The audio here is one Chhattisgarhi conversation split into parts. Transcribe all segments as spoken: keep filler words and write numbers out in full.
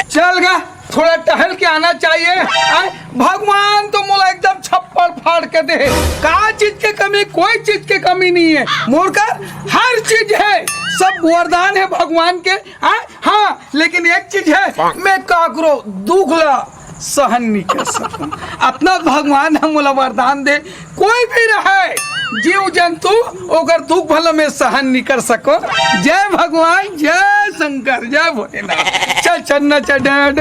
चल गा, थोड़ा टहल के आना चाहिए। आय, भगवान तो मोला एकदम छप्पड़ फाड़ के दे। का चीज के कमी? कोई चीज के कमी नहीं है। मोर कर हर चीज है, सब वरदान है भगवान के। आय, हाँ, लेकिन एक चीज है, मैं काकरो दुख ला सहन नहीं कर सकूं। अपना भगवान हम मोला वरदान दे, कोई भी रहे, जीव जंतु, ओकर दुख भला मैं सहन नहीं कर सको। जय भगवान, जय शंकर, जय भोलेनाथ। चल, चल ना, चल, डैड।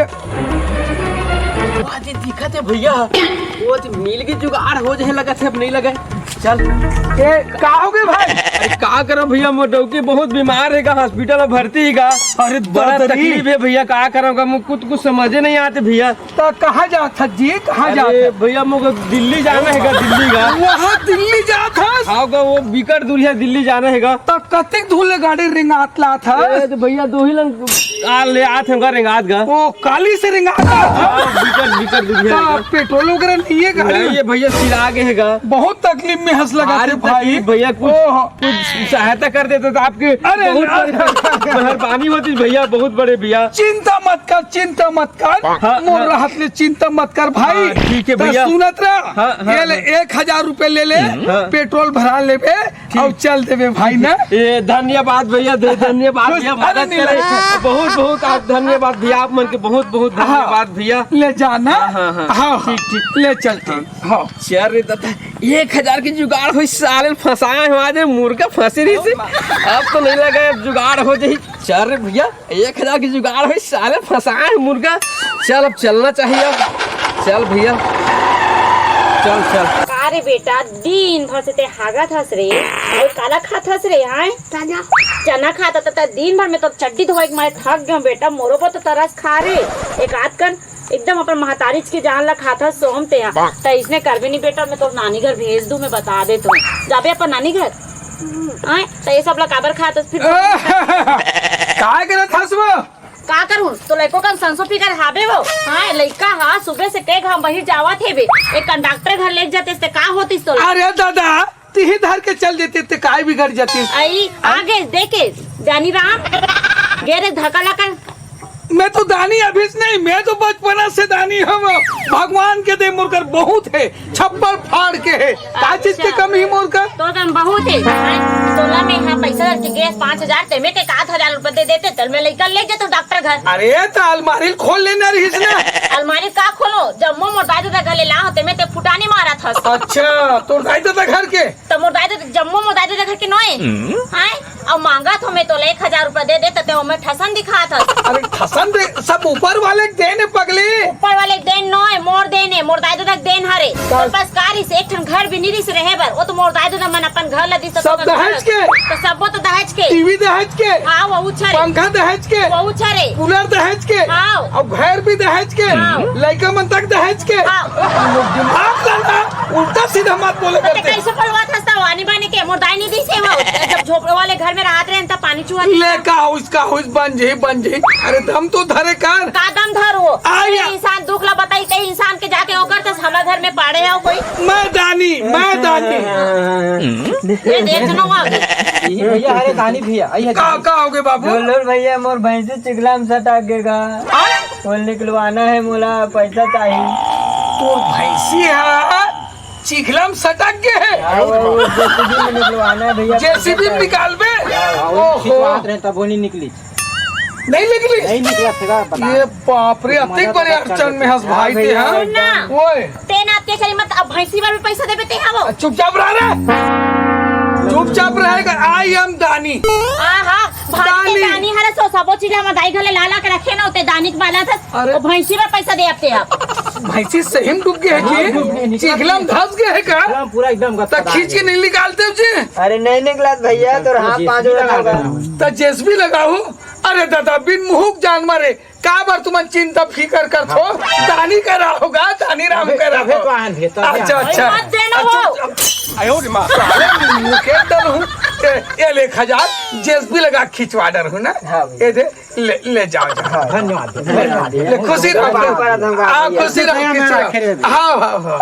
आज दिखत है भैया, वो तो मिल के जुगाड़ हो जाए, लगत है, अब नहीं लगे। चल। ए, का हो गए भाई? अरे का करो भैया, मोर डौकी बहुत बीमार है गा, हॉस्पिटल में भर्ती है गा। अरे बड़ा दादा रे। तकलीफ है भैया, का करो गा, मुझे कुछ, कुछ समझे नहीं आते भैया। तो कहाँ जात हस जी, कहाँ जात अरे हस? भैया, मोको दिल्ली जाना है गा, दिल्ली गा। वहाँ दिल्ली जात हस? हाँ गा, वो बिकट दूरिहा दिल्ली जाना है गा। तो कतेक दूर ले गाड़ी रेंगात लात हस? ए, तो भैया, दो ही लन आ, ले आत हँव गा, रेंगात गा। ओ, काली से रेंगात लात हस? हाँ, बिकट, बिकट दूरिहा का है गा। पेट्रोल वगैरह नहीं है गाड़ी? नहीं, ये भैया सिरा गे है गा। बहुत तकलीफ में हँस लगा भारी थे भाई। तकलीफ भैया, कुछ, ओहो। कुछ सहायता कर देते तो आपके अरे बहुत ना। बड़े मेहरबानी होती भैया, बहुत बड़े भैया। चिंता मत कर, चिंता मत कर। हाँ, मोर हाँ। रहत ले चिंता मत कर भाई। हाँ, ठीक है त भैया। सुनत रह। हाँ, हाँ, ये ले, हाँ। एक हजार रुपए ले ले, हाँ। पेट्रोल भरा लेबे ठीक। और चल देबे भाई ना। ए, धन्यवाद भैया, धे-, धन्यवाद खुश, भैया, अरे मदद नहीं करे। लगा। बहुत, बहुत आप धन्यवाद भैया, आप मन के बहुत, बहुत हाँ। धन्यवाद भैया। ले जाना। हाँ, हाँ, हाँ। हाँ, ठीक, ठीक। ले चलते। हाँ। हाँ। यार रे दादा, एक हजार के जुगाड़ होई, साले फंसाए हो आज, मुर्गा फंसे रही से। अब तो नहीं लगा, अब जुगाड़ हो जाई। चल रे भैया, एक हजार के जुगाड़ होई, साले फंसाए हो मुर्गा। चल, अब चलना चाहिए अब। चल भैया, चल, चल। का रे बेटा, दिन भर से ते हागत हस रे, अउ काला खात हस रे, आय? चना। चना खात हस त दिन भर में तो चड्डी धोए के मारे थक गयो बेटा, मोरो पर तो तरस खा रे। एक आध कन एकदम अपन महतारीच के जान ला खाथस सोम तेहा। त इसने करबे नहीं बेटा, मैं तोर नानी घर भेज दूं, मैं बता देत हूं। जाबे अपन नानी घर। आय, त ये सब ला काबर खाथस फिर? काय करत हस वो? का करूं? तो लइको कन संसो फिकर हाबे वो। हाँ, लइका हा, सुबह से कहे हम वही जावत हे बे। एक कंडक्टर घर लेके जाते ते का होतिस तोला? अरे दादा, तिही धर के चल देते ते काय बिगड़ जातिस? आई, आगे देखे, दानी राम, गेरे धक्का लगा। मैं तो दानी अभी से नहीं, मैं तो बचपना से दानी हूँ। भगवान के दे मोर कर बहुत है, छप्पर फाड़ के है। का चीज के अच्छा। कमी मोर कर? तोर कन बहुत है। तोला मैं यहाँ पैसा धर के गैस पाँच हजार ते मैं के एक आध हजार रुपए दे देते, तल मैं लेकर ले जाता डॉक्टर घर। अरे, तो अलमारी खोल लेना रहीस ना। अलमारी का खोलो, जम्मो मोर दाई ददा घर ले ला होते, मैं ते फुटानी मारा था। अच्छा, तोर दाई ददा घर के? त मोर दाई ददा, जम्मो मोर दाई ददा घर के नोए। हम्म। हैं? अउ मांगत हो मैं तोला एक हजार रुपया दे दे, त ते ओमे ठसन दिखात हस। अरे ठसन दे, सब ऊपर वाले के देन हे पगली। ऊपर वाले के देन नोए, मोर देन हे, मोर दाई ददा के देन हरे। का? तो बस का रिस, एक ठन घर भी नी रिस रहे बर, वो तो मोर दाई ददा मन अपन घर ला दिस, तो सब दहेज के? तो सबो तो दहेज के। टीवी दहेज के? हाँ, वो उछरे। पंखा दहेज के? वो उछरे। कूलर दहेज के? हाँ। अउ घर भी दहेज के? हाँ। लइका मन तक दहेज के? हाँ। दिमाग लगा, उल्टा सीधा मत बोले तो ते करते। कैसे पलवा था? आनी बानी के मोर दाई नहीं दी से वो। जब झोपड़े वाले घर में रहत रहे, त पानी चुहा ले का होइस, का होइस, बन जही, बन जही। अरे दम तो धरे कर। का दम धर हो? आ या। इंसान दुख ला बताई, ते इंसान के जाके ओकर त हमर घर में पाड़े हो कोई। मैं दानी, मैं दानी। ये देख नो आ। ये भैया, अरे दानी भैया, आई है का, दानी। का हो गए बाबू? बोलो भैया, मोर भैंसी चिखला में सटा गेगा। आ? वो निकलवाना है, मोला पैसा चाहिए। तोर भैंसी है? चिखला में सटक गे हे। हाँ, वो, वो जेसीबी में निकलवाना है भैया, जेसीबी में निकालबे? हाँ, वो ओहो। खिंचवात रहे तब वो नहीं निकली। नहीं निकली? नहीं निकला, फिर आप बता। ये बाप रे, मजा अतिक तो बड़े लगता अड़चन है। में हंस हाँ भाई भैया, ते, हाँ? एकदम। ना। ओए। ते ना अतिक करी मत, अब भैंसी बर भी पैसा देबे ते, हाँ वो। चुपचाप रह रे। चुपचाप रहेगा, I am दानी। हाँ, हाँ, भात के दानी। दानी हरे सो, सबो चीज हम दाई घले ला ला के रखे ना, उते दानी के बाला था। अरे। वो भैंसी में पैसा दे अब ते आप। भैंसी सही में डूब गे हे हाँ, डूब गे, जी? निकला चिखला में धस गे हे का? पूरा एकदम गत्ता त खींच के नहीं निकालते हो जी? अरे नहीं निकला भैया, तो हाँ, जेसीबी पाँच लगा दो। त जेसीबी लगाओ। अरे दादा, बिन मुहुक जान मारे, काबर तुमन चिंता फिकर करथो? दानी करा होगा, दानी राम करा हो। अच्छा, अच्छा। मत देना हो। अच्छा, अच्छा। आयो रे माँ। साले मुँह के डर हूँ। ए, ये ले एक हजार, जेसीबी लगा खिंचवा डर हूँ ना। हाँ भैया। ये दे। ले, ले जाओ, जाओ। हाँ, धन्यवाद, धन्यवाद। ले, खुशी रहो। बाबा, बड़ा धन्यवाद हाँ, भैया। खुशी रहो, रुपया खुशी ना रहो। रखे रहे। हाँ, हाँ, हाँ।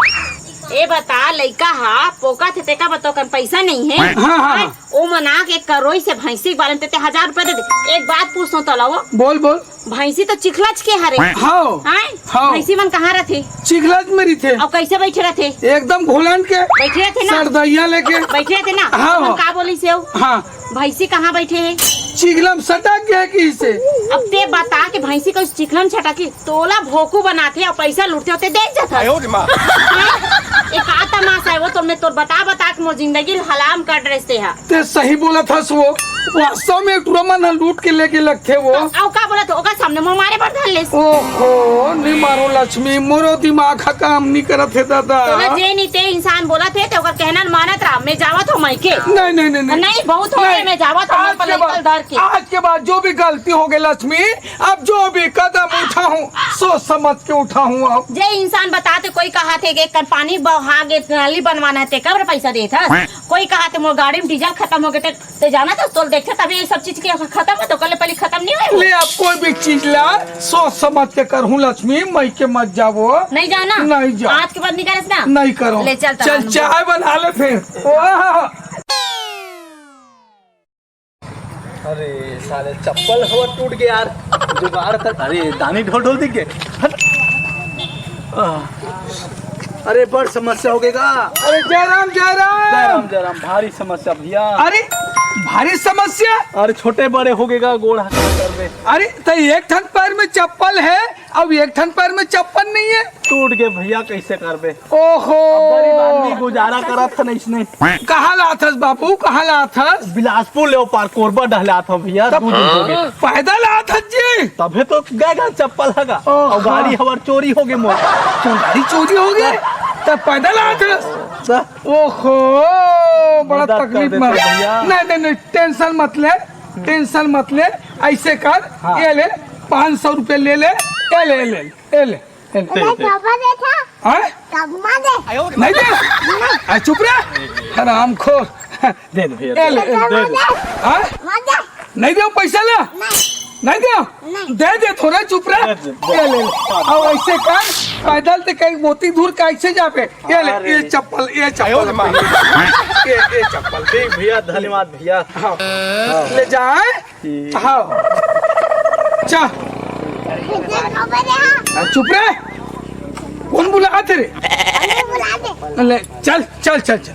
ए बता, लइका हा पोका थे, तेका बता, ओकर पैसा नहीं है। हाँ, हाँ, हाँ। ओ मना के करोई से भैंसी के बारे में तेते हजार रुपया दे दे। एक बात पूछता हूँ तोला वो। बोल, बोल। भैंसी तो चिखलच के हरे। हाँ। आय? हाँ। भैंसी मन कहाँ रथे? चिखलच में रथे। अउ कैसे बैठे रथे? एकदम घोलन के। बैठे रथे ना? सरदइया लेके। बैठे रथे ना? हाँ, तो मन हाँ। का बोली से हो? हाँ। भैंसी कहाँ बैठे है? चिखलम सटक गया कि से। अब ते बता के भैंसी को चिखलम छटकी, तोला भोकू बनाथे अउ पैसा लूटथे, ओते देख जाथस। आयो रे माँ। हैं? ए का तमाशा है वो, तो मैं तोर बता बता के मोर जिंदगी ल हलाम कर डरेस ते हा। ते सही बोलत हस वो, वास्तव में टुरा मन ह लूट के लेके लगथे वो। अउ का बोलत हो? ओकर सामने मोर मारे बर धर लेस। ओहो, नहीं मारो लक्ष्मी, मोरो दिमाग ह काम नहीं करत हे दादा। तोला जे नहीं ते इंसान बोलत हे, ते ओकर कहना ल मानत रहा, मैं जावत हो मायके। नहीं, नहीं, नहीं, नहीं। नहीं, बहुत हो गए, नहीं। मैं जावत हो, आज अपन के बाद, निकल डर के। आज के बाद जो भी गलती हो गई लक्ष्मी, अब जो भी कदम उठाहूँ, सोच समझ के उठाहूँ अब। जे इंसान बताथे, कोई कहाथे कि एक कन पानी बहा गे, नाली बनवाना है, ते काबर पैसा देत हस? कोई कहाथे मोर गाड़ी में डीजल खतम हो गए, ते, ते जानत हस, तोल देखथे तभी ये सब चीज के खतम है, तो कल पहले खतम नहीं होए। ले, अब कोई भी चीज ला सोच समझ के करहूँ लक्ष्मी, मायके मत जावो। नहीं जाना? नहीं जाओ। आज के बाद नहीं करस ना? नहीं करो। ले चल, चल, तरानू। चाय बना ले फिर। वाह। अरे साले, चप्पल हवा टूट गया यार। जुगाड़ कर, अरे दानी ढोल ढोल दिख गए। हट। आह। अरे बड़ समस्या हो गएगा। अरे जयराम, जयराम। जयराम, जयराम, भारी समस्या भैया। अरे भारी समस्या? अरे छोटे बड़े हो गएगा, गोड़ हाथ कर दे। अरे तो एक ठन पैर में चप्पल है, अब एक ठन पैर में चप्पल नहीं है। टूट गए भैया, कैसे करबे? ओहो। अब गरीब आदमी गुजारा करत है ना इसने। कहाँ लाथस बाबू, कहाँ लाथस? बिलासपुर ले पार कोरबा डहलात हो भैया, तब दो दिन हो गए। पैदल आथस जी? तबे तो गए गए चप्पल हगा। ओहो। और गाड़ी हमार चोरी हो गए मोर। तो गाड़ी चोरी हो गए? तब पैदल आथस? ओहो, बड़ा मदद कर तकलीफ देते में। भैया। नहीं, नहीं, नहीं, टेंशन मत ले, टेंशन मत ले। ऐसे कर, हाँ। ये ले, पाँच सौ रुपये ले ले, ये ले, ये ले, ये ले, ये ले। दे, दे। हाँ? नहीं दे। आ, चुप रह, हरामखोर। दे दे भैया, ये ले, दे, ये ले। दे दे। हाँ? नहीं दे पैसा ला। नहीं दे। दे दे, थोड़ा चुप रह। दे दे, दे। ये ले, ले। अब ऐसे कर, पैदल ते कहीं मोती दूर कैसे जाबे? ये ले, अरे। ये चप्पल, ये चप्पल। ये, ये चप्पल। ठीक भैया, धन्यवाद भैया। हाँ। ले जाए। ठीक। हाँ। चा। आ, चुप रह। कौन बुलाथे रे? ले, चल, चल, चल, चल।